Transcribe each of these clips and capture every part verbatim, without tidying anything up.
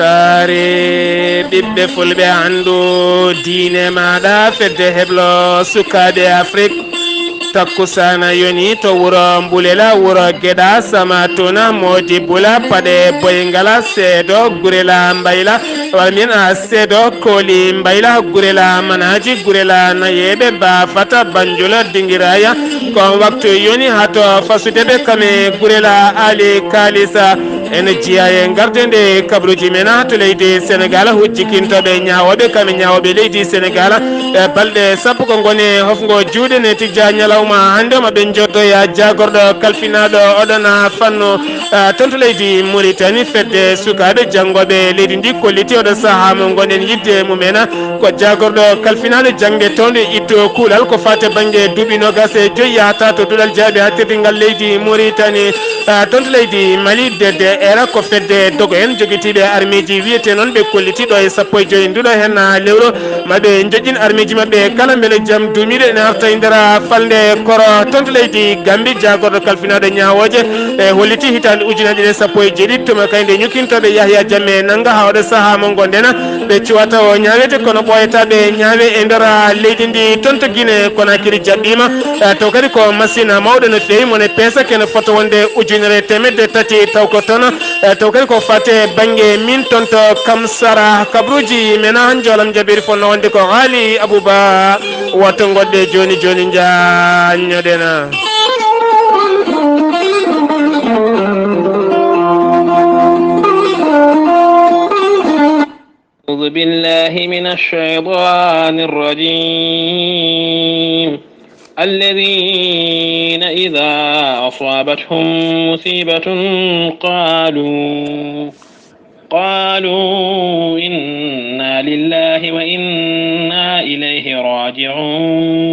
Taare ɓiɓɓe fulɓe, anndu diine maaɗa, fedde heblo sukaaɓe Afrik. Takkusaana yoni to wuro Mbulela, wuro Geɗa, Sama Tuna, Moodi Bula, Paɗe Boyngala, Seedo, Gurela Mbayla, walla mbiyen a Seedo, Kooli Mbayla, Gurela Manaaji, Gurela Nayeeɓe, Baafata, Banjula, Dingiraya. Ko on waktu yoni hato fasude ɓe kame Gurela Ali Kalisa. Ene jeyaa e gardende kabaruuji men to leydi Senegal, hujjikintooɓe ñaawooɓe, kamɓe ñaawooɓe leydi Senegal, e balɗe sappo ko ngoni e hofngo juuɗe ne tijja ñalawma hannde o, ma ɓe njoddoya jaagorɗo kalfinaaɗo oɗon fannu, eh, toon to leydi Mauritanie. Fedde sukaaɓe janngooɓe leydi ndi kolliti oɗo sahaa mo ngonɗen yiɗde mum en. Ko jaagorɗo kalfinaaɗo jaŋde townde itto kuulal ko faati bannge duuɓi noogas e joy yahata to duɗal jaaɓi haa teddingal leydi Mauritanie, ah, toon to leydi Mali. D D R ko fedde dogo en jogitiiɓe armeeji wiyetee noon, ɓe kolliti ɗo e sappo e joy nduɗo heen lewru, ma ɓe njoƴƴin armeeji maɓɓe kala mbele jam duumiiɗo ene arta e nder falnde koro. Toon to leydi Gambi, jaagorɗo kalfinaaɗo ñaawooje e holliti hitaande ujunere ɗiɗi e sappo e jeeɗiɗi, tuma kay nde ñukkintooɓe Yahya Jammeh nannga haa oɗo sahaa mo ngonɗen. Ɓe cuwata o ñaawete, kono ɓooyata ɓe ñaawe e nder leydi ndi. Toon to Guinée Conakry jaɓɓiima, eh, taw kadi ko machine mawɗo no feewi, mo ne peesa kene fota wonde ujunere e teemedde tati, taw ko toon, eh, taw kadi ko faate bannge min toon to Kamsara. Kabaruuji men haa njoolam jaɓiri fonno wonde ko Haali Abuba. Woto ngoɗɗe jooni jooni njaññoɗen. أعوذ بالله من الشيطان الرجيم. الذين إذا أصابتهم مصيبة قالوا، قالوا إنا لله وإنا إليه راجعون.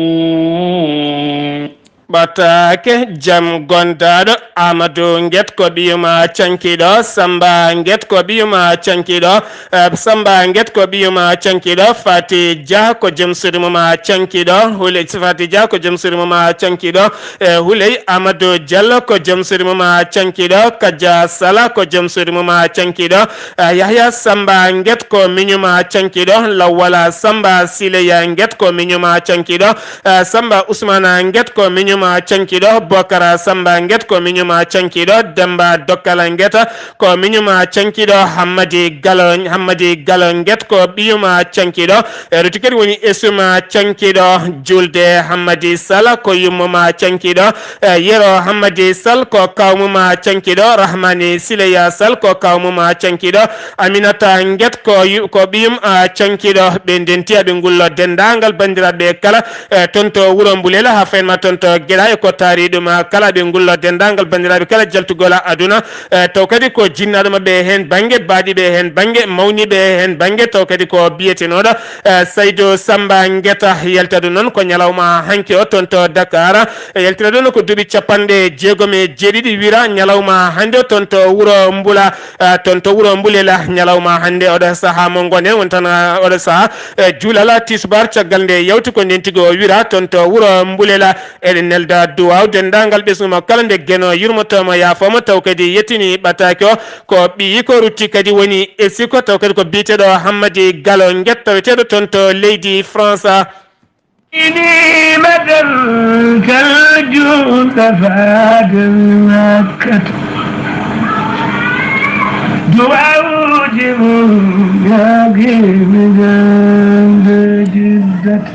Ɓataake jam gondaaɗo. Amadou Nget ko ɓiyuma cankiɗo. Samba Nget ko ɓiyuma cankiɗo. Eh, Samba Nget ko ɓiyuma cankiɗo. Fati Dia ko joom suudu mum cankiɗo. Huley Fati Dia ko joom suudu mum cankiɗo. Eh, Huley Amadou Diallo ko joom suudu mum cankiɗo. Kadia Sala ko joom suudu mum cankiɗo. Eh, Yahya Samba Nget ko miñuma cankiɗo. Lawwala Samba Sileya Nget ko miñuma cankiɗo. Eh, Samba Ousmane Nget ko miñuma cankiɗo. Bokara Samba Nget ko miñuma cankiɗo. Demba Dokkala Ngeta ko miñuma cankiɗo. Hammadi Galo, Hammadi Galo Nget ko ɓiyuma cankiɗo. Eh, ruti kadi woni esuma cankiɗo. Julde Hammadi Sala ko yummuma cankiɗo. Eh, Yero Hammadi Sal ko kawmuma cankiɗo. Rahmani Sileya Sal ko kawmuma cankiɗo. Aminata Nget ko yu-, ko ɓiyum, ah, cankiɗo. Ɓe ndenti aɓe ngullo denndaangal banndiraaɓe kala, eh, toon to wuro Mbulela, haa fayin ma toon to Geɗa e ko taari ɗum, ah, kala aɓe ngullo denndaangal banndiraaɓe kala jaltugol aduna, eh, taw kadi ko jinnaaɗo maɓɓe heen bannge, baaɗiiɓe heen bannge, mawniiɓe heen bannge, taw kadi ko biyetenooɗo, eh, Saydo Samba Ngeta. Yaltata ɗum noon ko ñalawma hanki o toon to Dakar, eh, yaltira ɗum ko duuɓi capanɗe jeegom e jeeɗiɗi wira ñalawma hannde o toon to wuro Mbula. Ah, toon to wuro Mbulela, ñalawma hannde oɗo sahaa mo ngonɗen woni tan, ah, oɗo sahaa, eh, juulal tisubaar, caggal nde yawti ko ndeen tigi o wira toon to wuro Mbulela. Eɗen nelda duwaaw denndaangal ɓesngu makko kala nde Geno yurmotoo mo yaafoo mo, taw kadi yettini ɓataake o ko ɓiyi ko rutti kadi woni e sikko, taw kadi ko biyeteeɗo Hammadi Galo Nget taweteeɗo toon to leydi France. Ini madal kal juuɗa faade Makkata. Duwawuji mum yaagimi gande Jiddata.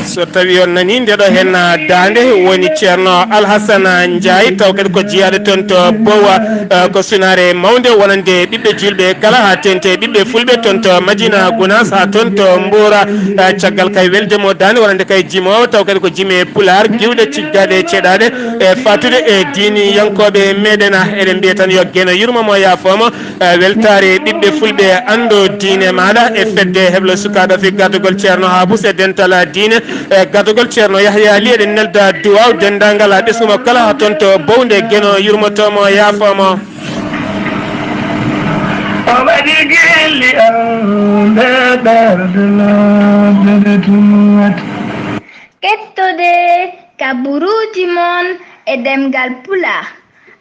So tawi on nani ndeɗo hen daande woni Ceerno Alhassana Ndiaye, taw kadi ko jiyaaɗo toon to Bowa, eh, ko sunaare mawnde wonande ɓiɓɓe julɓe kala, haa teeŋti ɓiɓɓe fulɓe toon to Madina Gunaas, haa toon to Mboura. Eh, caggal kay welde mo daande wonande kay jimoowo, taw kadi ko jime Pulaar, giwɗe, ciggaɗe, ceɗaɗe, e fatude e diiniyankooɓe meɗen. Ah, eɗen mbiya tan yo Geno yurmo mo, yaafoo mo. Eh, weltaare ɓiɓɓe fulɓe, anndo diine maaɗa e fedde heblo sukaaɓe Afrik, gardagol Ceerno Haabus e dental diine, e gardagol Ceerno Yahya Ly. Eɗen nelda duwaaw denndaangal ɓesngu makko kala, haa toon to Bownde, Geno yurmotoo mo, yaafoo mo. O waɗi gilli am ɓe ɓerɗe lobbe ɓe tumata. Kettode kaburuuji mon e ɗemngal Pulaar,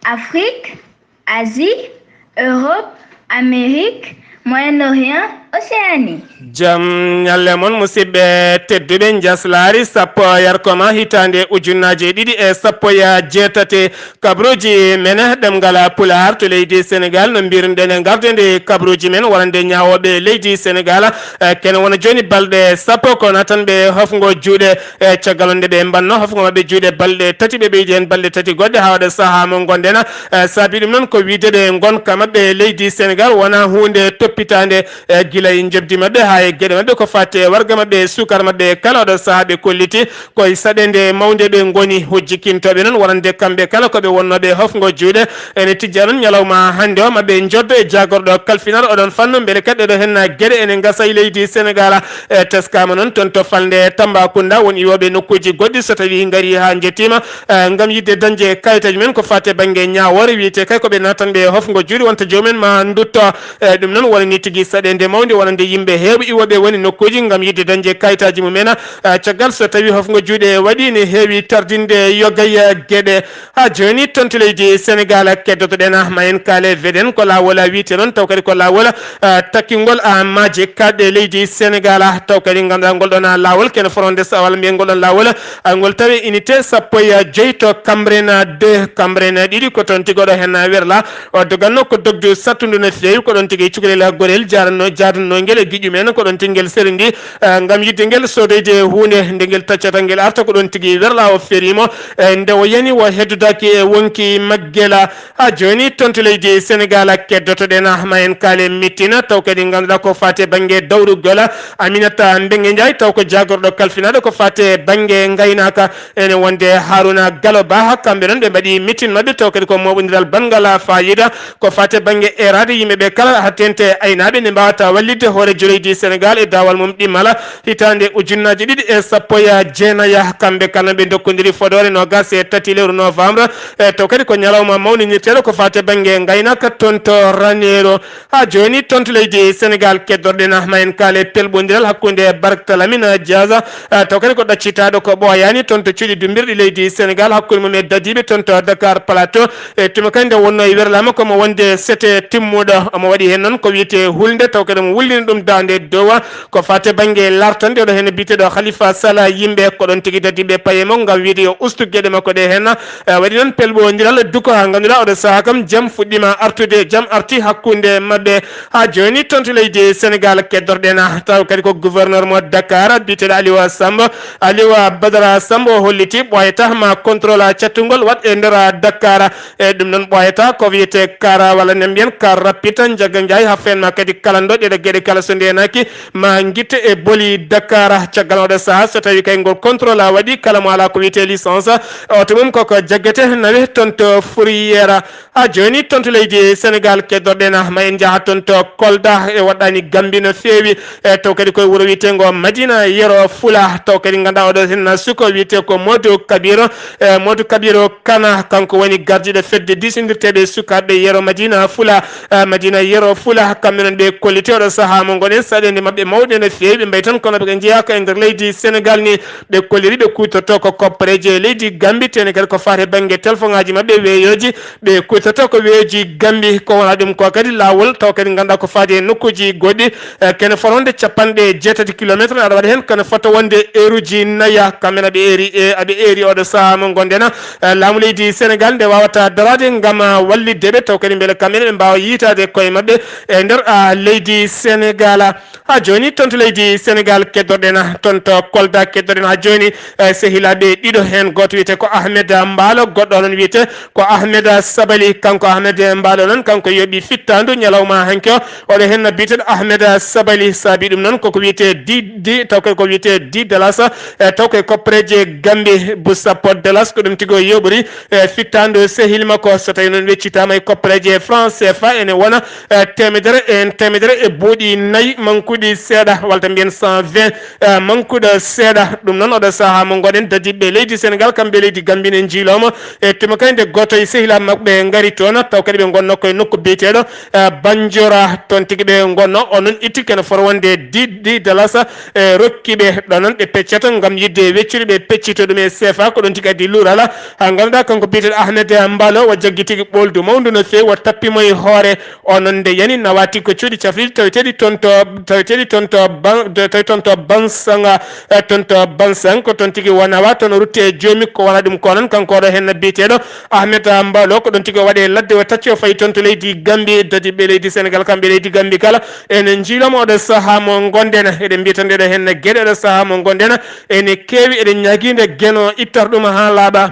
Afrik, Asie, Europe, Amérique, Moyen-Orient, Océanie. Jam ñalle mon, musidɓe tedduɓe. Njaslaari sappo yarkoma hitaande ujunnaaje ɗiɗi e sappo e jeetati. Kabruuji men ɗemngal Pulaar to leydi Senegaal, no mbirunɗen e ngarde nde kabruuji men wonande ñaawooɓe leydi Senegaal. Eh, kene wona jooni balɗe sappo ko natanɓe hofngo juuɗe. E caggal nde ɓe mbanno hofngo maɓɓe juuɗe balɗe tati, ɓe ɓeydi heen balɗe tati goɗɗe haa waɗa sahaa mo ngonɗen. Eh, saabi ɗum noon ko wiide ɓe ngonka maɓɓe leydi Senegaal wonaa huunde toppitaande, eh, gila e njoɓdi maɓɓe haa e geɗe maɓɓe ko faati e warga maɓɓe e suukar maɓɓe. Kala oɗo sahaa ɓe kolliti ko e saɗeende mawnde ɓe ngoni. Hujjikintooɓe noon wonande kamɓe kala ko ɓe wonnooɓe hofngo juuɗe. Ene tijja noon ñalawma hannde o maɓɓe njoddo e jaagorɗo kalfinal oɗon fannu mbele kadi ɗo henna geɗe ene ngasa e leydi Senegaal. E teskaama noon toon to falnde Tambacounda won iwooɓe nokkuuji goɗɗi so tawii ngarii haa njettiima, eh, ngam yiɗde dañde kayitaaji men ko faati e bannge ñaawoore. Wiyetee kay ko ɓe natanɓe hofngo juuɗe wonta joomum en ma ndutto. Eh, ɗum noon wonani tigi saɗeende mawnde wonande yimɓe heewɓe iwooɓe woni nokkuuji ngam yiɗde dañde kayitaaji mum en. Eh, caggal so tawii hofngo juuɗe waɗi ne heewi tardinde yogay geɗe. Haa jooni toon to leydi Senegaal keddotoɗen ma en kaale veɗen ko laawol wiyetee noon taw kadi ko laawol, eh, takkingol, ah, maaje kaaɗɗe leydi Senegaal. Taw kadi ngannduɗaa ngol ɗoon laawol kene foronde so walla mbiyen ngol ɗoon laawol, ah, ngol tawi unité sappo e joy to Cambérène deux, Cambérène ɗiɗi ko toon tigi oɗo heen werla. O doganno ko dogdu sattundu no feewi, ko ɗoon tigi cukalel gorel jaaranno, jaaduno ngel e giƴu men, ko ɗoon tigi ngel serindi, eh, ngam yiɗde ngel soodoyde huunde nde ngel taccata ngel arta, ko ɗoon tigi werla o feeriimo, eh, nde o yani o heddodaaki e wonki maggel. Haa jooni toon to leydi Senegaal keddotoɗen ma en kaale mittina taw kadi ngannduɗaa ko faati e bannge dawrugol Aminata Mbengue Ndiaye taw ko jaagorɗo kalfinaaɗo ko faati e bannge ngaynaaka. Ene wonde Haruna Galo Ba, kamɓe noon ɓe mbaɗi mitin maɓɓe taw kadi ko mooɓondiral banngal faayiida ko faati e bannge eeraade yimɓe ɓe kala haa teeŋti e aynaaɓe nde mbaawata wallitde hooreejo leydi Senegaal e daawal mum ɗimmal hitaande ujunnaaje ɗiɗi e sappo e jeenayi. Kamɓe kala ɓe ndokkondiri fodoore noogaas e tati lewru novembre, e taw kadi ko ñalawma mawninirteeɗo ko faati e bannge ngaynaaka toon to Raneero. Haa jooni toon to leydi Senegaal keddorɗen ma en kaale pelɓondiral hakkunde Barkta Lamine Diaz, eh, taw kadi ko ɗaccitaaɗo ko ɓooyaani toon to cuuɗi dumbirɗi leydi Senegaal hakkunde mum e dadiiɓe toon to Dakar Plateau. E tuma kadi nde wonnoo e werlaama ko mo wonde sete timmuɗo. Omo waɗi heen noon ko wiyetee hulnde taw kadi omo wullina ɗum daande dowa ko faati e bannge lartande oɗo heen biyeteeɗo Khalifa Sala yimɓe ko ɗoon tigi dadiiɓe paye mo ngam wiyde yo ustu geɗe makko ɗe heen. Eh, waɗi noon pelɓondiral duko haa ngannduɗaa oɗo sahaa kam jam fuɗɗiima artude, jam arti hakkunde maɓɓe. Haa jooni toon to leydi Senegaal keddorɗen taw kadi ko gouverneur mo Dakar biyeteeɗo Aliou Samb, Aliou Badara Samb o holliti ɓooyata ma contrôle cattungol waɗ e nder Dakar. E ɗum noon ɓooyata ko wiyetee car walla ne mbiyen car rapide jagga njaay haa feen ma kadi kalanɗo ɗeɗo geɗe kala so ndeenaaki ma ngitte e boli Dakar. Caggal oɗo sahaa so tawii kay ngol contrôle a waɗi kala mo alaa ko wiyetee licence oto mum koko jaggete nawe toon to Fourrière. Haa jooni toon to leydi Senegaal keddorɗen ma en njaha toon to Kolda e waɗɗaani Gambi no feewi. E taw kadi koye wuro wiyeteengo Madina Yero Fula taw kadi ngannduɗaa oɗo heen suko wiyetee ko Modou Kabiro. E Modou Kabiro Kana kanko woni gardiiɗo fedde diisindirteeɓe sukaaɓe Yero Madina Fula. Eh, Madina Yero Fula kamɓe noon ɓe kolliti oɗo sahaa mo ngonen saɗeende maɓɓe mawɗe no feewi ɓe mbayi tan kono ɓe njeyaaka e nder leydi Senegaal ni. Ɓe kolliri ɓe kuutorto ko koppareeje leydi Gambi tene kadi ko faati e bannge telfoŋaaji maɓɓe weeyooji. Ɓe kuutorto ko weeyoji Gambi ko wona ɗum ko kadi laawol taw kadi ngannduɗaa ko faati e nokkuuji goɗɗi. Eh, kene fotoo wonde capanɗe jeetati kilometre aɗa waɗa heen kene fotoo wonde eeruji naya kamɓe aɓe eeri e aɓe eeri oɗo sahaa mo ngonɗen. Eh, laamu leydi Senegaal nde waawata daraade ngam, ah, wallitde ɓe taw kadi mbele kamɓe ne ɓe mbaawa yiytaade koye maɓɓe e nder, ah, leydi Senegaal. Haa jooni toon to leydi Senegaal keddorɗen toon to Kolda keddorɗen haa jooni, eh, sehilaaɓe ɗiɗo heen gooto wiyetee ko Ahmed Mbaalo goɗɗo o noon wiyetee ko Ahmed Sabali. Kanko Ahmed Mbaalo noon kanko yooɓi fittaandu ñalawma hanki o. Oɗo heen no biyeteeɗo Ahmed Sabali saabi ɗum noon koko wiyetee di di taw kadi ko wiyetee di dalas. E taw koye koppareeje Gambi bu sappo dalas ko ɗum tigi o yooɓori. E fittaandu sehil makko so tawii noon weccitaama e koppareeje France C F A ene wona, e teemedere e teemedere e bu Mankuɗi nayi, mankuɗi seeɗa, walla mbiyen cent vingt, eh, mankuɗo seeɗa. Ɗum noon, oɗo sahaa mo ngonɗen, dadiɓɓe leydi Senegal, kamɓe leydi Gambie ne njiilooma e tuma kay nde gooto e sehilaaɓe maɓɓe ngari toon, taw kadi ɓe ngonno koye nokku biyeteeɗo, eh, Banjora. Toon tigi ɓe ngonno, o noon itti kene fota wonde dix, dix dalasa, eh, rokki ɓe. Ɗo noon ɓe peccata ngam yiɗde weccude, ɓe peccito ɗum e C F A, ko ɗoon tigi addi luural. Ha ngannduɗaa kanko biyeteeɗo Ahmed Mbalo, o jaggi tigi ɓoldu mawndu no feewi, o tappi mo e hoore. O noon nde yani nawati ko cuuɗi cafriɗi taweteeɗi toon to, taweteeɗi toon to Ban-, tawi toon to Bansanga, eh, toon to Bansang, ko toon tigi o nawa, toon o rutti e joomi, ko wona ɗum ko noon kanko oɗo heen biyeteeɗo Ahmed Mbalo, ko ɗoon tigi o waɗi e ladde o tacci o fayi toon to leydi Gambie, dadiɓɓe leydi Senegal, kamɓe leydi Gambie kala, ene njiilooma oɗo sahaa mo ngonɗen, eɗen mbiya tan ɗeɗo heen geɗe oɗo sahaa mo ngonɗen, ene keewi, eɗen ñaagii nde Geno ittata ɗum haa laaɓa.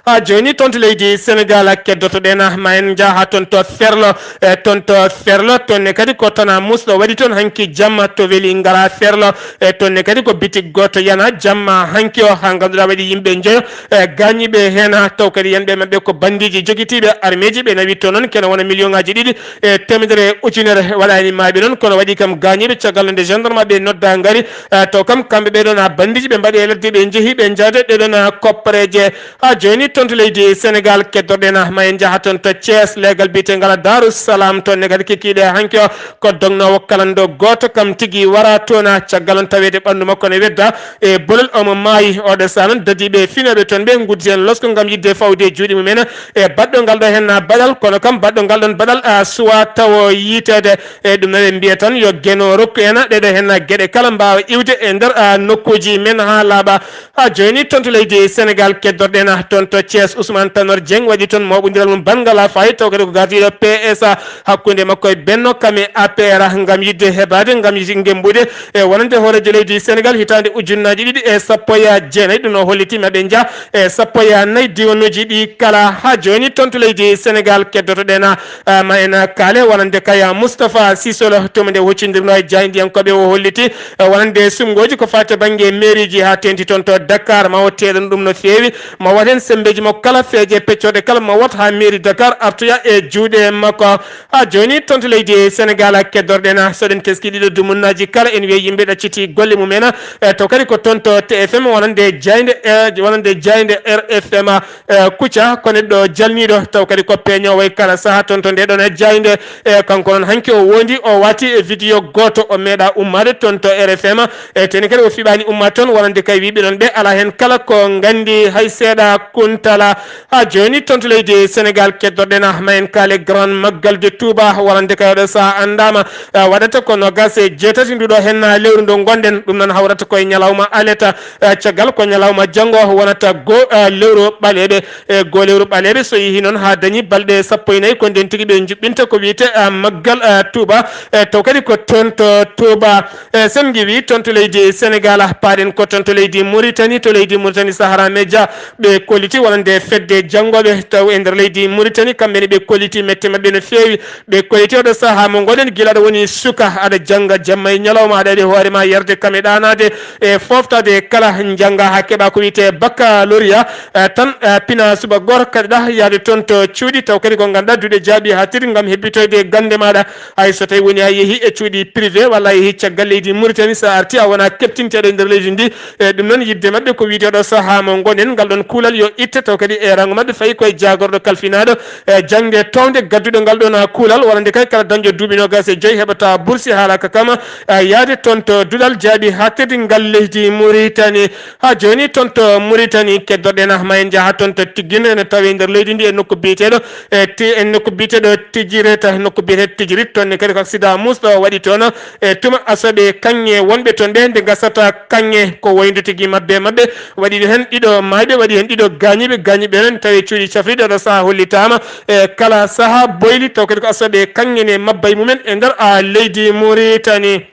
Ha jooni toon to leydi Senegal keddotoɗen, ma en njaha toon to Ferlo, e toon to Ferlo, toon ne kadi ko tana musɗo waɗi toon hanki jamma to weli ngara Ferlo, e toon ne kadi ko bitik gooto yana jamma hanki o, ha ngannduɗaa waɗi yimɓe njoyo, e gaañiiɓe heen, taw kadi yanɓe maɓɓe ko bandiiji jogitiiɓe armeeji, ɓe nawi toon noon kene wona million ŋaaji ɗiɗi e teemedere ujunere waɗaani maaɓe noon, kono waɗi kam gaañiiɓe caggal nde gendarme ɓe nodda ngari, e taw kam kamɓe ɓe ɗoon ha bandiiji ɓe mbaɗi e ladde ɓe njehi ɓe njaade ɗe ɗoon koppareeje. Ha jooni toon to leydi Senegal keddoɗen, ma en njaha toon to Thiès, leegal biyetengal Darou Salam, toon ne kadi kikiiɗe hanki o ko dognoowo kalando gooto kam tigi wara toon, caggal on taweede ɓanndu makko ne wedda e bolol omo maayi. Oɗo saha noon dadiiɓe finooɓe toon ɓe ngudditi heen losko ngam yiɗde fawde e juuɗe mumen e baɗɗo ngal ɗo heen baɗal, kono kam baɗɗo ngal ɗoon baɗal a suwa tawo yiiteede. E ɗum noon en mbiya tan yo Geno rokku en ɗeɗo heen geɗe kala mbaawa iwde e nder, a, nokkuuji men haa laaɓa. Ha jooni toon to leydi Senegal keddoɗen toon to Thiès, Ousmane Tanor Dieng waɗi toon mawɓondiral mum banngal a fayi taw kadi ko gardiiɗo P S A hakkunde makko e Benno kam e A P R ngam yiɗde heɓaade ngam yiɗi ngembude e wonande hooreejo leydi Senegal hitaande ujunnaaji ɗiɗi e sappo e jeenayi. Ɗum o holliti maɓe njaha e sappo e nayi diwanuuji ɗi kala. Ha jooni toon to leydi Senegal keddotoɗen, ah, ma en kaale wonande kay Moustapha Cissolo, tuma nde huccindirno e jaayndiyankooɓe o holliti, eh, wonande suɓngooji ko faati bannge mairieji ha teeŋti toon to Dakar, ma o teeɗan ɗum no feewi, ma waɗ heen semmbeeji makko kala, feeje peccooɗe kala ma waɗ ha mairie Dakar artoya e juuɗe makko. Ha jooni toon to leydi Senegal keddorɗen, so ɗen teski ɗiɗo dumunnaaji kala, en wiya yimɓe ɗacciti golle mumen, eh, taw kadi ko toon to T F M wonande jaaynde, eh, wonande jaaynde R F M. Eh, Kucca, ko neɗɗo jalniiɗo, taw kadi ko peeñoowo e kala saha toon to nde ɗon e jaaynde. Eh, kanko noon hanki o wondi, o waati e video gooto, o meeɗa ummaade toon to R F M. Eh, teni kadi o fiɓaani ummaade toon, wonande kay wiɓe ɗon ɓe alaa heen kala ko nganndi hay seeɗa. Kuntala, ha jooni toon to leydi Senegal keddorɗen, ah, ma en kaale Grand Magal de Touba, wonande kay oɗo saha anndaama, eh, waɗata ko nogas e jeetati nduɗo heen lewru ndu ngonɗen, ɗum noon hawrata koye ñalawma aleta. Eh, caggal ko ñalawma janngo wonata go, eh, lewru ɓaleeɓe. E go lewru ɓaleeɓe so yehi noon haa dañi balɗe sappo e nayi, ko nden tigi ɓe njuɓɓinta ko wiyete, eh, maggal, eh, Touba. Eh, taw kadi ko toon to Touba. Eh, sen ngiwi toon to leydi Senegal, paaɗen ko toon to leydi Mauritanie, to leydi Mauritanie Sahara Media. Ɓe kolliti wonande fedde janngooɓe taw e nder leydi Mauritanie, kamɓe ne ɓe kolliti mette maɓɓe no feewi. Ɓe kolliti oɗo saha mo ngoɗen gila ɗo woni suka, aɗa jannga jamma e ñalawma, aɗa waɗi hoore ma yarde kam e ɗaanaade e fooftaade kala njannga haa keɓa ko wiyetee baccalauréat, eh, tan, eh, pina suba goto kaɗeɗa yaade toon to cuuɗi, taw kadi ko ngannduɗaa duuɗe jaaɓi haa tiri ngam hebbitoyde gannde maaɗa. Hay so tawi woni a yehi e cuuɗi privé walla a yehi caggal leydi Mauritanie, so a arti a wona keɓtinteeɗo e nder leydi ndi, e ɗum noon yiɗde maɓɓe ko wiyde oɗo saha mo ngoɗen ngal ɗon kuulal yo itte, taw kadi e rango maɓɓe fayi koye jaagorɗo kalfinaaɗo e jaŋde townde gadduɗo ngal ɗon kuulal, wonande kay kala dañɗo duuɓi noogas e joyi heɓata bursi haalaka kam, eh, yaade toon to duɗal jaaɓi haaɗtirde ngal leydi Mauritanie. Haa jooni toon to Mauritanie keddorɗen, ah, ma en njaha toon to Tiggine, ene tawe nder leydi ndi e nokku biyeteeɗo, e ti-, e nokku biyeteeɗo Tijireta, nokku biyeteeɗo Tijirit, toon ne kadi ko accident musɗo waɗi toon, e tuma asoɓe kaŋŋe wonɓe toon ɓe nde gasata kaŋŋe ko woyndu tigi mabbe maɓɓe. Waɗi heen ɗiɗo maayɓe, waɗi heen ɗiɗo gaañiiɓe. Gaañiiɓe noon tawi cuuɗi cafriɗi oɗo saha hollitaama. E kala saha boyli taw kadi ko asoɓe kaŋŋe ne mabba e mumen e nder, a, leydi Mauritanie.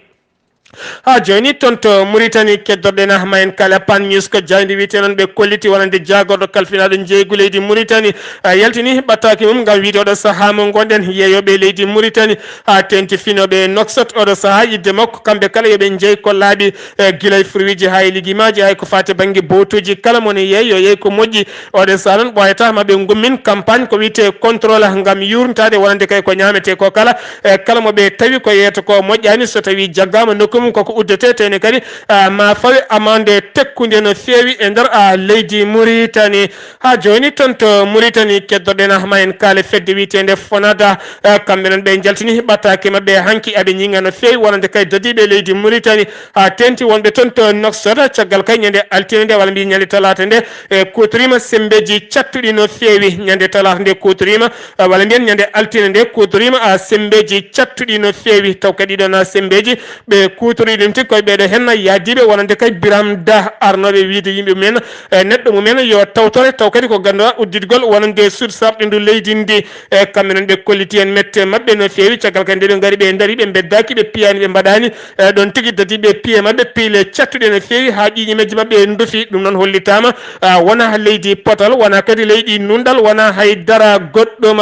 Haa jooni, toon to Muritani, keddorɗen ah, ma en kaala Pan News, ko jaaynde wiyetee noon ɓe kolliti wonande jaagorɗo kalfinaaɗo njeeygu leydi Muritani, a, yaltini ɓattaaki mum ngam wiyde oɗo sahaa mo ngonɗen, yeeyooɓe leydi Muritani, haa teeŋti finooɓe Nouakchott oɗo sahaa, yiɗde makko kamɓe kala yo ɓe njeey ko laaɓi, e, gila e fruitji haa e legumeuji, hay ko faati bannge bootuuji kala mo ne yeey yo yeey ko moƴƴi. Oɗo sahaa noon ɓooyataa ma ɓe ngummin campagne ko wiyetee contrôle ngam yuurnitaade wonande kay ko ñaametee ko kala, e, kala mo ɓe tawi ko yeeyata ko moƴƴaani, so tawii jaggaama nokku mum koko uddetee, tee ne kadi, a, ma fawe amande tekkunde no feewi e nder, a, leydi Muritani. Haa jooni toon to Muritani keddorɗen ah, ma en kaala fedde wiyeteende Fonada, a, kamɓe noon ɓe njaltini ɓattaake maɓɓe hanki aɓe ñiŋa no feewi wonande kay dadiiɓe leydi Muritani, haa teeŋti wonɓe toon to Nouakchott caggal kay ñande altine nde walla mbiyen ñande talaata nde, e, kuutoriima semmbeeji cattuɗi no feewi. Ñande talaata nde kuutoriima, a, walla mbiyen ñande altine nde kuutoriima, a, semmbeeji cattuɗi no feewi. Taw kadi ɗiɗon, a, semmbeeji ɓe kuutorii ɗum tigi koye ɓeeɗo heen yahdiiɓe wonande kay Biram Da arnooɓe wiyde yimɓe mumen, e, neɗɗo mumen yo tawtore, taw kadi ko ngannduɗaa udditgol wonande suudu sarɗiindu leydi ndi. E, kamɓe noon ɓe kolliti heen mette maɓɓe no feewi, caggal kadi nde ɓe ngari ɓe ndarii, ɓe mbeddaaki, ɓe piyaani, ɓe mbaɗaani, e, ɗoon tigi dadiiɓe piye maɓɓe piile cattuɗe no feewi haa ƴiiƴe majji maɓɓe ndufi. Ɗum noon hollitaama, a, wonaa leydi potal, wonaa kadi leydi nunɗal, wonaa hay dara goɗɗum.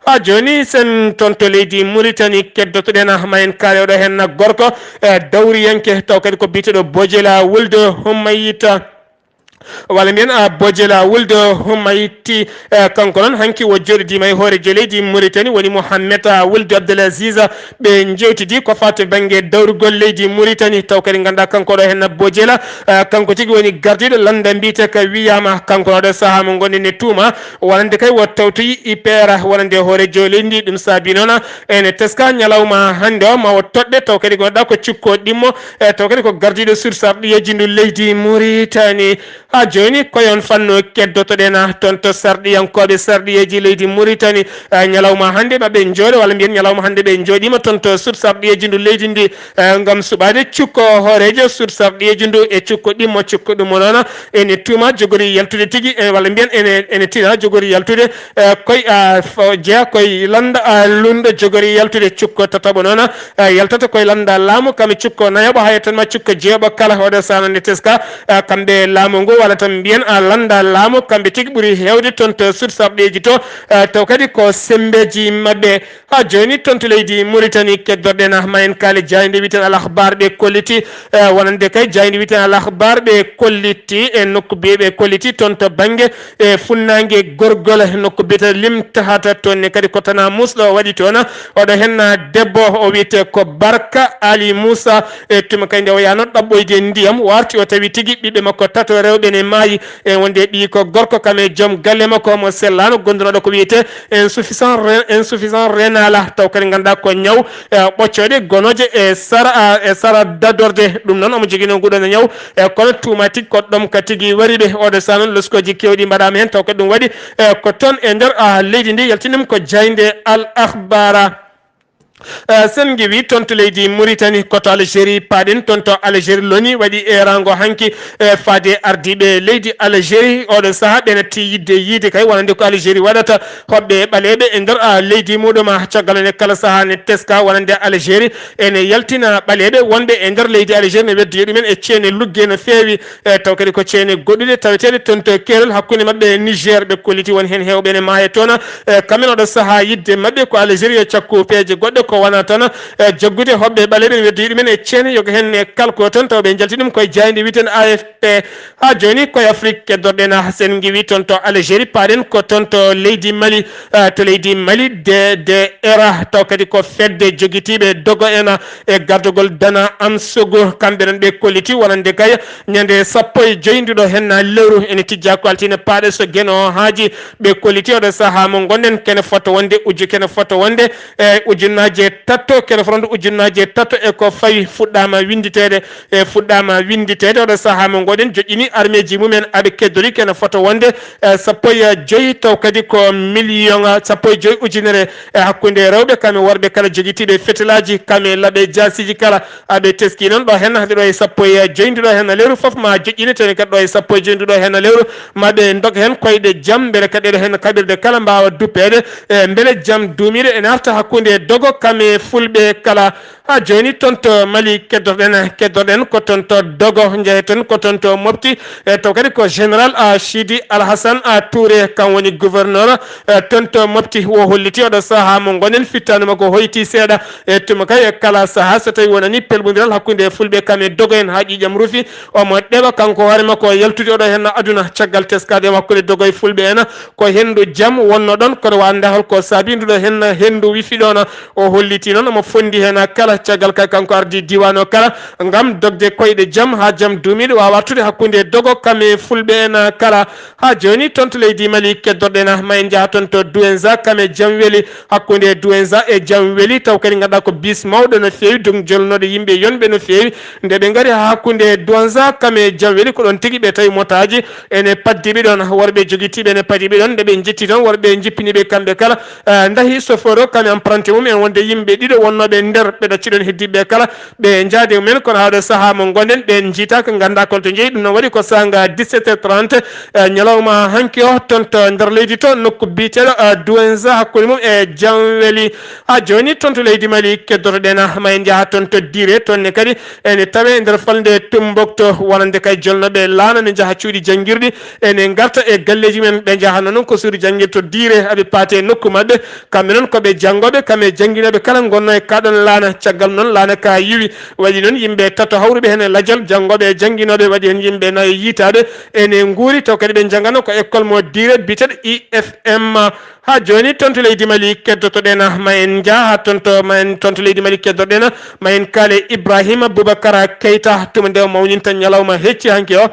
Haa jooni, sen toon to leydi Muritani, keddotoɗen, a, ma en kaale oɗo heen gorko, e, dawriyanke, taw kadi ko biyeteeɗo Bojela Wulde Hummayita. Walla mbiyen, a, Bojela Wulde Hummayti, e, kanko noon hanki o jooɗodiima e hooreejo leydi Muritani, woni Mohammed, a, Wulde Abdel Aziz. Ɓe njeewtidi ko faati bannge dawrugol leydi Muritani, taw kadi ngannduɗaa kanko ɗo heen Bojela, a, kanko tigi woni gardiiɗo lannda mbiyetee ka wiyaama, kanko oɗo sahaa mo ngonɗen e tuuma, wonande kay o tawtoyi I P R, wonande hooreejo leydi ndi. Ɗum saabi noon ene teska ñalawma hannde o ma o toɗɗe, taw kadi ngannduɗaa ko cukko ɗimmo, e, taw kadi ko gardiiɗo suudu sarɗiyeeji ndu leydi Muritani. Haa jooni, ko e oon fannu keddotoɗen, a, toon to sarɗiyankooɓe sarɗiyeeji leydi Muritani. A, ñalawma hannde maɓɓe njooɗo, walla mbiyen ñalawma hannde ɓe njooɗiima toon to suudu sarɗiyeeji ndu leydi ndi, a, ngam suɓaade cukko hooreejo suudu sarɗiyeeji ndu e cukko ɗimmo. Cukko ɗum o noon ene tuuma jogori yaltude tigi, e, walla mbiyen ene, ene tina jogori yaltude, e, koye, a, fo-, jeya koye lannda, a, lunnda jogori yaltude. Cukko tataɓo noon, a, yaltata koye lannda laamu, kam e cukko nayaɓo, haa yettan ma cukko jeeɓo kala. Oɗo sahaa nde teska, a, kamɓe laamu ngu, walla tan mbiyen, a, lannda laamu, kamɓe tigi ɓuri heewde toon to suudu sarɗiyeeji to, a, taw kadi ko semmbeeji maɓɓe. Haa jooni, toon to leydi Muritani, keddorɗen, a, ma en kaale jaaynde wiyeten Al Akhbar ɓe kolliti, e, wonande kay jaaynde wiyeten Al Akhbar ɓe kolliti e nokku biyeteeɓe kolliti toon to bannge, e, funnaange gorgol, nokku biyeteeɗo Lim Tahata. Toon ne kadi ko tanaa muusɗo o waɗi toon. Oɗo heen debbo, o wiyetee ko Barka Ali Moussa. E, tuma kay nde o yahnoo ɗaɓɓoyde ndiyam, o arti o tawi tigi ɓiɓɓe makko tato rewɓe ne maayi. E, wonde ɓiyi ko gorko, kam e joom galle makko mo sellaano, gondunooɗo ko wiyetee insuffisant ré-, insuffisant rénal, taw kadi ngannduɗaa ko ñaw, e, ɓoccooɗe gonooje e sara, a, e sara dadorde. Ɗum noon omo joginoo nguɗon ñaw, e, kono tuuma tigi ko ɗomka tigi wari ɓe. Oɗo sahaa noon loskooji keewɗi mbaɗaama heen, taw kadi ɗum waɗi, e, ko toon e nder, a, leydi ndi. Yaltini ɗum ko jaaynde Al Akhbara. Eh, sen ngiwi toon to leydi Muritani, ko to Algérie paaɗen. Toon to Algérie loni waɗi eeraango hanki, eh, faade ardiiɓe leydi Algérie. Oɗo sahaa ɓe natti yiɗde yiide kay wonande ko Algérie waɗata hoɓɓe ɓaleeɓe e nder, ah, leydi muɗum. Ah, caggal nde kala sahaa ne teska wonande Algérie ene yaltina ɓaleeɓe wonɓe e nder leydi Algérie, ne weddoya ɗumen e ceene lugge no feewi. E taw kadi ko ceene goɗɗuɗe taweteeɗe toon to keerol hakkunde maɓɓe e Niger, ɓe kolliti won heen heewɓe ne maaya toon. E kamɓe oɗo sahaa yiɗde maɓɓe ko Algérie yo cakku peeje goɗɗe ko wona tan, e, jaggude hoɓɓe ɓaleeɓe ne weddi ɗumen e ceene yoga heen e kalko toon, taw ɓe njalti ɗum koye jaaynde wiyeten A F P. Haa jooni koye Afrique keddorɗen, ah, sen ngiwi toon to Algérie, paaɗen ko toon to leydi Mali. Ah, to leydi Mali, D D R, taw kadi ko fedde jogitiiɓe dogo en, ah, e gardagol Dana Amsogo, kamɓe noon ɓe kolliti wonande kay ñande sappo e joy nduɗo heen lewru ene tijja ko altine paaɗe so Geno haaji. Ɓe kolliti oɗo sahaa mo ngonɗen kene fota wonde uju-, kene fota wonde, e, ujunnaaje tato, kene fota wonde ujunnaaje tato e ko fawi fuɗɗaama winnditeede, e fuɗɗaama winnditeede. Oɗo sahaa mo ngonɗen joƴƴini armeeji mumen aɓe keddori kene fota wonde, e, sappo e joy taw kadi ko million, sappo e joy ujunere e hakkunde rewɓe kam e worɓe kala jogitiiɓe fetelaaji kam e laɓe jaasiiji kala. Aɓe teski noon ɗo heen hade ɗo e sappo e joy nduɗo heen lewru fof ma joƴƴine, tene kadi ɗo e sappo e joy nduɗo heen lewru ma ɓe ndog heen koyɗe jam, mbele kadi ɗo heen kaɓirɗe kala mbaawa duppeede, e mbele jam duumiiɗo ene arta hakkunde dogo kam e fulɓe kala. Ha jooni toon to Mali keddorɗen, keddorɗen ko toon to Dogo, njeheten ko toon to Mopti, e taw kadi ko Général a Sidi Alhassane a Touré, kam woni gouverneur e toon to Mopti. Wo holliti oɗo sahaa mo ngonɗen fittaandu makko hoyti seeɗa. E tuma kay e kala sahaa so tawi wonani pelɓondiral hakkunde Fulɓe kam e Dogo en haa ƴiiƴam rufi, omo ɗeɓa kanko hoore makko yaltude oɗo heen aduna caggal teskaade hakkunde Dogo e Fulɓe en. Ko henndu jam wonno ɗoon, kono waɗnde hol ko saabi nduɗo heen henndu wifi ɗoon. O holliti noon omo fondi heen kala caggal kay kanko ardi diiwaan o kala ngam dogde koyɗe jam haa jam duumiiɗo waawa artude hakkunde Dogo kam e Fulɓe en kala. Haa jooni toon to leydi Mali keddorɗen, ma en njaha toon to Douenza kam e jam weli. Hakkunde Douenza e jam weli taw kadi ngannduɗaa ko bis mawɗo no feewi, donc jolnooɗo yimɓe yonɓe no feewi. Nde ɓe ngari haa hakkunde Douenza kam e jam weli ko ɗoon tigi ɓe tawi motaaji ene paddiɓe ɗoon, worɓe jogitiiɓe ene padiɓe ɗoon. Nde ɓe njetti toon worɓe njippini ɓe kamɓe kala, eh, ndahi chauffeur o kam e apprenti mum en wonde yimɓe ɗiɗo wonnooɓe nder ɓe ɗacci ɗoon heddiiɓe kala. Ɓe njaadi e mumen, kono haa ɗo sahaa mo ngonɗen, ɓe njiitaaka, nganndaa kono to njeyi. Ɗum noon waɗi ko saanga dix-sept heures trente, eh, ñalawma hanki o, toon to nder leydi to, nokku biyeteeɗo, eh, Douenza, hakkunde mum e Jamweli. Haa jooni, toon to leydi Mali, keddoto-ɗen, ah, ma en njaha toon to Dire, toon ne kadi ene tawee e nder falnde Tumbuktu, wonande kay jolnooɓe laana ne njaha cuuɗi janngirɗi, ene ngarta e galleeji men, ɓe njaha noon ko suudu janngirde to Dire, aɓe paate e nokku maɓɓe. Kamɓe noon ko ɓe janngooɓe, kamɓe jannginooɓe kala ngonnoo e kaa ɗoon laana. Caggal noon laana ka yiwi, waɗi noon yimɓe tato hawruɓe heen e lajal, janngooɓe e jannginooɓe, waɗi heen yimɓe nayo yiitaaɓe ene nguuri, taw kadi ɓe njannganoo ko école mo Dire biyeteeɗo I F M. Haa jooni toon to leydi Mali keddoto-ɗen, ma en njaha haa toon to, ma en toon to leydi Mali keddoto-ɗen, ma en kaale Ibrahima Boubacar Keita, tuma nde o mawninta ñalawma hecci hanki o.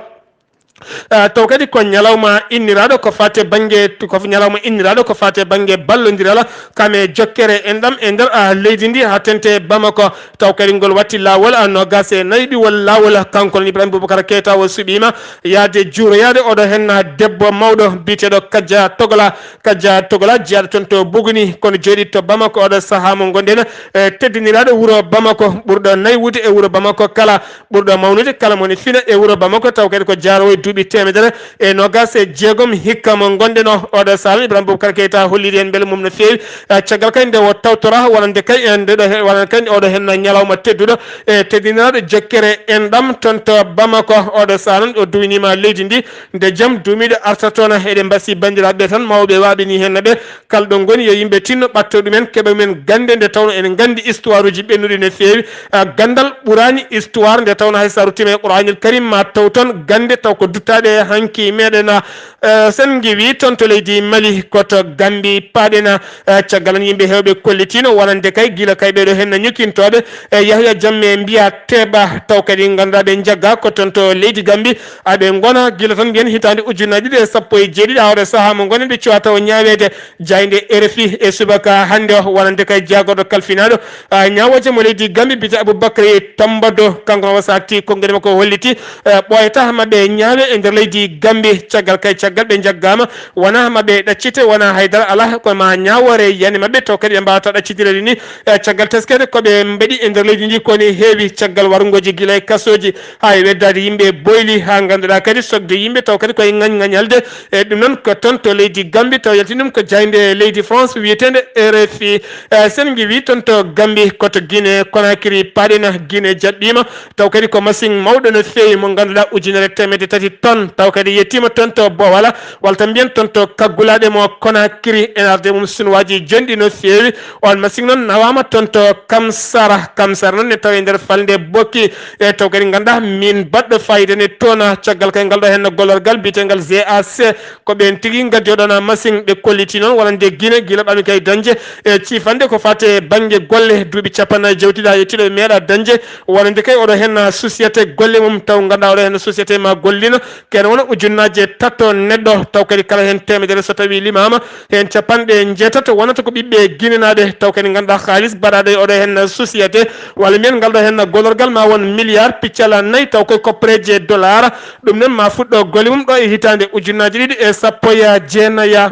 Ah, taw kadi ko ñalawma inniraaɗo ko faate bannge, ko ñalawma inniraaɗo ko faate bannge ballondiral kam e jokkere enɗam e nder, ah, leydi ndi haa teeŋti Bamako. Taw kadi ngol watti laawol, ah, noogaas e nayi ɗiwol laawol. Kanko noon Ibrahima Boubacar Keita o suɓiima yahde juuroyaade oɗo heen, ah, debbo mawɗo biyeteeɗo Kaja Togola. Kaja Togola jeyaaɗo toon to Buguni, kono jooɗii to Bamako oɗo sahaa mo ngonɗen, eh, teddiniraaɗo wuro Bamako, ɓurɗo naywude e wuro Bamako kala, ɓurɗo mawnude kala mo ne fina e wuro Bamako, taw kadi ko jaaroowo e duuɓi teemedere e noogaas e jeegom hikka mo ngonɗen o. Oɗo sahaa Ibrahima Boubacar Keita holliri en mbele mum no feewi, eh, caggal kay nde o tawtora wonande kay en nde ɗo he-, wonande kay oɗo heen ñalawma tedduɗo, e teddiniraaɗo jokkere enɗam toon to Bamako. Oɗo sahaa noon o duwiniima leydi ndi, nde jam duumiiɗo arta toon, eɗen mbasii banndiraaɓe ɓe tan, mawɓe waaɓini heen ɓe, kala ɗo ngoni yo yimɓe tinno ɓatto ɗumen, keɓa men gannde, nde tawnoo eɗen nganndi histoire uji ɓennuɗi no feewi. Ah, ganndal ɓuraani histoire, nde tawnoo hay so a ruttiima e Qur'aanil Karim ma taw toon gannde taw ko duttaaɗe hanki meɗen. Ah, eh, sen ngiwii toon to leydi Mali, ko to Gambi paaɗen. Ah, caggal noon yimɓe heewɓe kollitiino wonande kay gila kay ɓeeɗo heen ñukintooɓe e Yahya Jammeh mbiyaa teeɓa, taw kadi ngannduɗaa ɓe njaggaa ko toon to leydi Gambi. Aɓe ngona gila tan mbiyen hitaande ujunnaji ɗiɗi e sappo e jeeɗiɗi, haa oɗo sahaa mo ngonen ɓe cuwaa taw ñaaweede. Jaaynde R F I e subaka hannde o, wonande kay jaagorɗo kalfinaaɗo, ah, ñaawooje mo leydi Gambi, biyetee Aboubacry Tambadou, kanko o saakti konngol makko holliti, eh, ɓooyata maɓɓe ñaawe e nder leydi Gambi. Caggal kay caggal ɓe njaggaama, wonaa maɓɓe ɗaccite, wonaa haydara alaa, ko ma ñaawoore yani maɓɓe, taw kadi ɓe mbaawata ɗaccitireede ni, eh, caggal teskere ko ɓe mbaɗi e nder leydi ndi ko ne heewi, caggal warngooji gila e kasooji, haa e weddaade yimɓe boyli, haa ngannduɗaa kadi sokde yimɓe, taw kadi koye ŋañŋañalde. E ɗum noon ko toon to leydi Gambi, taw yaltini ɗum ko jaaynde leydi France wiyeteende R F I. E sen ngiwii toon to Gambi, ko to Guinée Conakry paaɗen. Guinée jaɓɓiima, taw kadi ko masiŋ mawɗo no feewi mo ngannduɗaa ujunere teemedde tati tonnes, taw kadi yettiima toon to Bowala, walla tan mbiyen toon to kaggulaaɗe mo Conakry, ene arde mum sunwaaji jonɗi no feewi. On masiŋ noon nawaama toon to Kamsara. Kamsara noon ne tawi e nder falnde Bokki. E taw kadi ngannduɗaa min baɗɗo fayida ne toon, caggal kay ngal ɗo heen gollorgal biyeteengal G A C. Ko ɓeen tigi ngaddi oɗon masiŋ, ɓe kolliti noon wonande Guinée gila ɓami kay dañde e ciifande ko faati e bannge golle. Duuɓi cappanɗe nayi jawtuɗi haa yettude ɓe meeɗaa dañde wonande kay oɗo heen société golle mum, taw ngannduɗaa oɗo heen société ma gollino kene wona ujunnaaje tato neɗɗo, taw kadi kala heen teemedere so tawii limaama, heen capanɗe njeetato wonata ko ɓiɓɓe Guinée naaɓe, taw kadi ngannduɗaa haalis baɗaaɗo e oɗo heen société, walla mbiyen ngal ɗo heen gollorgal ma won milliard piccal nayi, taw koye koppareeje dollar. Ɗum noon ma fuɗɗo golle mum ɗo e hitaande ujunnaaje ɗiɗi e sappo e jeenayi.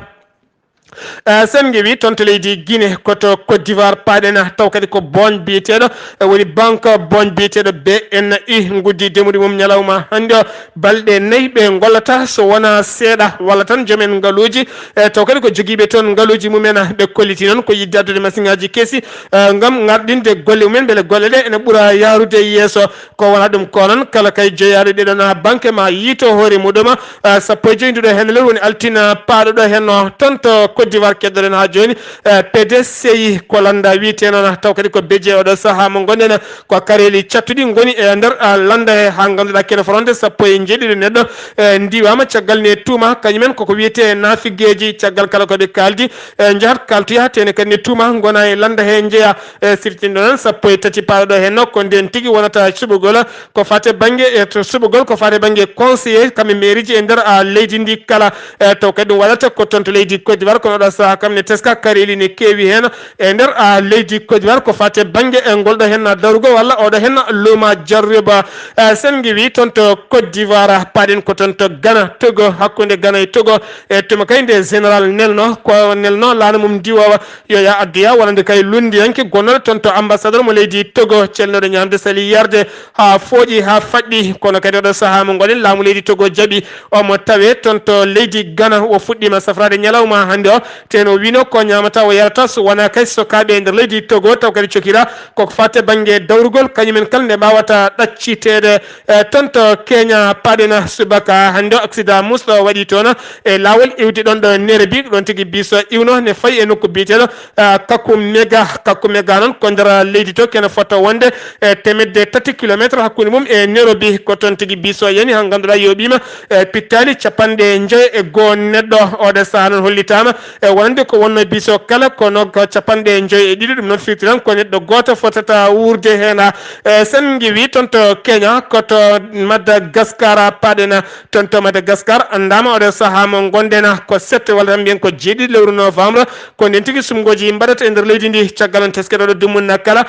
Eh, sen ngewi toon to leydi Guinée, ko to Côte d'Ivoire paaɗen, taw kadi ko booñ biyeteeɗo, eh, woni banque booñ biyeteeɗo B N I nguddi demude mum ñalawma hannde o. Balɗe nayi ɓe ngollata so wonaa seeɗa, walla tan joom en ngaluuji, eh, taw kadi ko jogiiɓe toon ngaluuji mumen, ɓe kolliti noon ko yiɗde addude masiŋaaji kesi, eh, ngam ŋarɗinde golle mumen, mbele golle ɗe ene ɓura yahrude yeeso. Ko wonaa ɗum ko noon, kala kay jeyaaɗo ɗeɗon banque ma yiito hoore muɗum, eh, sappo e joyi nduɗo heen lewru woni altine paaɗo ɗo heen o toon to Côte d'Ivoire keddorɗen haa jooni, eh, P D C I ko lannda wiyetee noon, taw kadi ko beje oɗo sahaa mo ngonɗen, ko kareeli cattuɗi ngoni e nder, ah, lannda he haa ngannduɗaa kene fotande sappo e njeeɗiɗo neɗɗo, eh, ndiwaama caggal ne tuuma kañumen koko wiyetee naafigeeji caggal kala ko ɓe kaaldi, eh, njahat kaaltoya tene kadi ne tuuma ngona e lannda he njeya, eh, sirtinde noon sappo e tati paaɗo ɗo heen o ko ndeen tigi wonata suɓugol ko fate bannge, eh, to suɓugol ko fate bannge conseiller kamɓe mairie ji e nder, ah, leydi ndi kala, eh, taw kadi ɗum waɗata ko toon to leydi Côte d'Ivoire kono oɗo sahaa kam ne teska kareeli ne keewi heen e nder, ah, leydi Côte d'Ivoire ko fate bannge e ngol ɗo heen dawrugol walla oɗo heen luuma jarriba, eh, sen ngewi toon to Côte d'Ivoire paaɗen ko toon to Ghana Togo hakkunde Ghana e Togo e tuma kay nde général nelno ko nelno laana mum ndiwowa yo ya addoya wonande kay lunndiyanke gonnoɗo toon to ambassadeur mo leydi Togo celnoɗo ñamde sali yarde haa fooƴi haa faɗɗi kono kadi oɗo sahaa mo ngoɗen laamu leydi Togo jaɓi omo tawe toon to leydi Ghana o fuɗɗima safraade ñalawma hannde o teno wino ko ñamata o yarata so wona kay sokaaɓe e nder leydi Togo taw kadi cokira koko fate bannge dawrugol kañumen kala nde mbawata ɗacciteede e toon to Kenya paaɗen subaka hannde o accident musɗo waɗi toon e laawol iwde ɗon ɗo Nairobi ɗon tigi biso iwno ne fayi e nokku biyeteeɗo, eh, Kakumega. Kakumega noon ko nder leydi to kene fota wonde e temedde tati kilometre hakkunde mum e Nairobi ko toon tigi biso yani ha ngannduɗaa yoɓima e pittali capanɗe joyi e goo neɗɗo oɗo saha noon hollitama e wonande ko wonno biso kala kono ko capanɗe joyi e ɗiɗi ɗum noon firti tan ko neɗɗo gooto fotata wuurde heen. E sen ngewi toon to Kenya ko to Madagascar paaɗen toon to Madagascar anndaama oɗo saha mo ngonɗen ko sette walla tan mbiyen ko jeeɗiɗi lewru novembre ko nden tigi sumgooji mbaɗata e nder leydi ndi caggal on teskete oɗo dummunna kala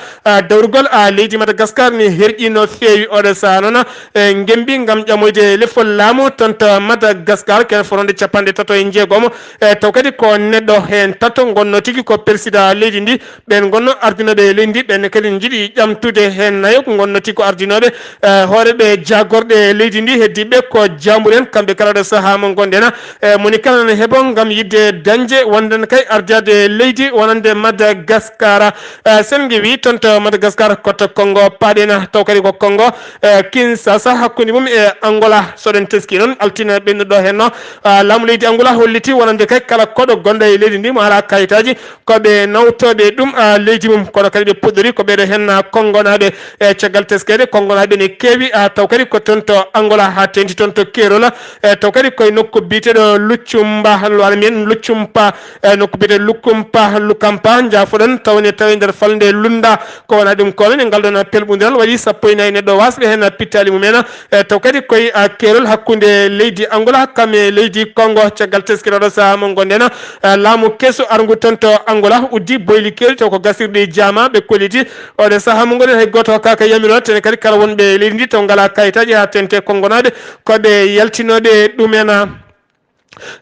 dawrugol leydi Madagascar ni herƴi no feewi oɗo saha noon e ngembi ngam ƴamoyde lefol laamu toon to Madagascar kene foronde capanɗe tato e jeegomo e taw kadi ko neɗɗo heen tato ngonno tigi ko président leydi ndi ɓen ngonno ardinooɓe leydi ndi ɓen kadi njiɗi ƴamtude heen nayo ngonno tigi ko ardinooɓe e hooreɓe jagorɗe leydi ndi heddiɓe ko jamburen kamɓe kala ɗo saha mo ngonɗen e moni kala ne heɓo ngam yidde dañde wonde kay ardade leydi wonande Madagascar. E sen ngewi toon to Madagascar koto Congo paaɗen taw kadi ko Congo e Kinshasa hakkunde mum e Angola soɗen teski noon altine ɓennuɗo heen no laamu leydi Angola holliti wonande kay kala koɗo gonɗo e leydi ndi mo ala kayitaji ko ɓe nawtooɓe ɗum leydi mum kono kadi ɓe puɗɗori ko ɓeɗo heen Kongonaaɓe e caggal teskeede Kongonaaɓe ne keewi taw kadi ko toon to Angola ha tenti toon to Kerola e taw kadi koye nokku biyeteeɗo Luccumba walla mbiyen Luccumpa e nokku biyeteeɗo Lukkumpa Lukampa jaafoɗon tawne tawi nder falnde Lunda ko wona ɗum kono ne ngal ɗon pelɓundiral waɗi sappo e nayi neɗɗo wasɓe heen pittali mumen e taw kadi koye keerol hakkunde leydi Angola kam e leydi Kongo caggal teskirooɗo saha mo ngonɗen laamu keso arngu toon to Angola uddi boyli keeri taw ko gasirɗi jaama ɓe kolliti oɗo saha mo ngonɗen hay gooto hokkaaka yamiro tene kadi kala wonɓe leydi ndi taw ngala kayitaji ha tente Kongonaaɓe ko ɓe yaltinooɓe ɗumen.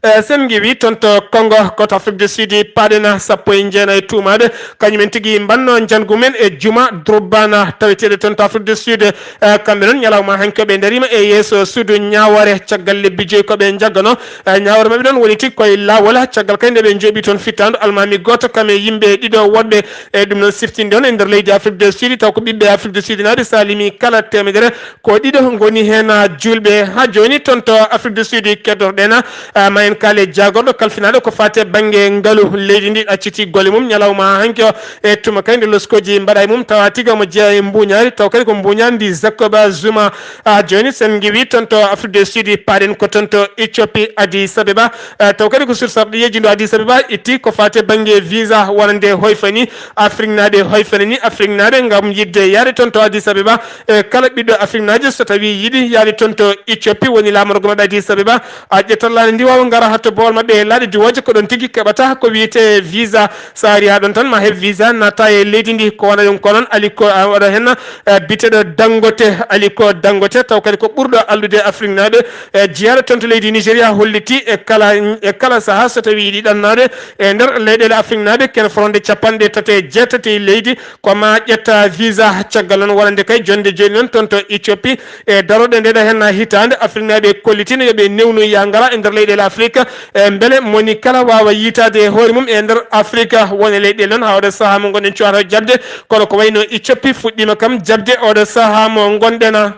E sen ngewi toon to Kongo koto Afrique du Sud paaɗen sappo e jeenayi tuumaaɓe kañumen tigi mbanno njanngu men e juma Drubbana taweteeɗo toon to Afrique du Sud e kamɓe noon ñalawma hanki ɓe ndariima e yeeso suudu ñaawoore caggal lebbi joyi ko ɓe njaggano e ñaawoore maɓɓe noon woni tigi koye laawol caggal kay nde ɓe njooɓi toon fittaandu almaami gooto kam e yimɓe ɗiɗo woɗɓe e ɗum noon siftinde on e nder leydi Afrique du Sud taw ko ɓiɓɓe Afrique du Sud naaɓe salimi kala temedere ko ɗiɗo ngoni heen juulɓe ha jooni toon to Afrique du Sud keddorɗen ma en kaale jaagorɗo kalfinaaɗo ko faate bannge ngalu leydi ndi acciti golle mum ñalawma hanki o e tuma kay nde loskooji mbaɗa e mum tawa tigi omo jeeya e mbuñaari taw kadi ko mbuñaari ndi Jacob Zuma ha jooni sen ngewi toon to Afrique du Sud paaɗen ko toon to Ethiopie Addis Abeba taw kadi ko sur sarɗiyeeji ndo Addis Abeba itti ko faate bannge visa wonande hoyfani Afriknaaɓe hoyfani ni Afriknaaɓe ngam yiɗde yahde toon to Addis Abeba e kala ɓiɗɗo Afriknaajo so tawi yiɗi yahde toon to Ethiopie woni laamorgo maɓɓe Addis Abeba a ƴettallaande ndi Ɓaawo ngara hatto boowal maɓɓe e laaɗe diwooje, ko ɗon tigi keɓata ko wiyetee visa. So a arii haa ɗon tan, ma heɓ visa, naata e leydi ndi, ko wona ɗum ko noon. Ali ko, a, waɗa heen, eh, biteɗo Dangote, Ali ko Dangote, taw kadi ko ɓurɗo alɗude Afriknaaɓe, eh, jeyaaɗo toon to leydi Nigeria, holliti e kala, e kala sahaa so tawii yiɗi ɗannaade e nder leyɗeele Afriknaaɓe, ken fronde capanɗe tati e jeetati leydi, ko ma ƴetta visa. Caggal noon, wonande kay jonnde jooni noon toon to Ethiopie, e darorɗe nde ɗo heen hitaande, Afriknaaɓe kollitiino yo ɓe newnu ya ngara e nder leyɗeele Afrika, e mbele moni kala waawa yiitaade e hoore mum e nder Afrika. Won e leyɗeele noon, haa oɗo sahaa mo ngonɗen cuwata jaɓde, kono ko wayno Ethiopie fuɗɗiima kam jaɓde oɗo sahaa mo ngonɗen.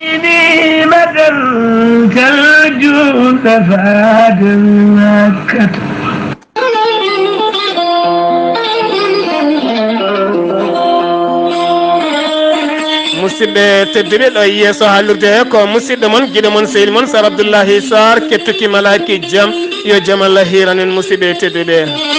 نعمة ترجو دفعة مكة. Musidɓe tedduɓe, ɗo e yeeso haalirde he ko musidɗo mon, giɗo mon, sehil mon, Sar Abdoullahi Sarr, kettuki malaaki jam. Yo jam Allah hiiran en, musidɓe tedduɓe.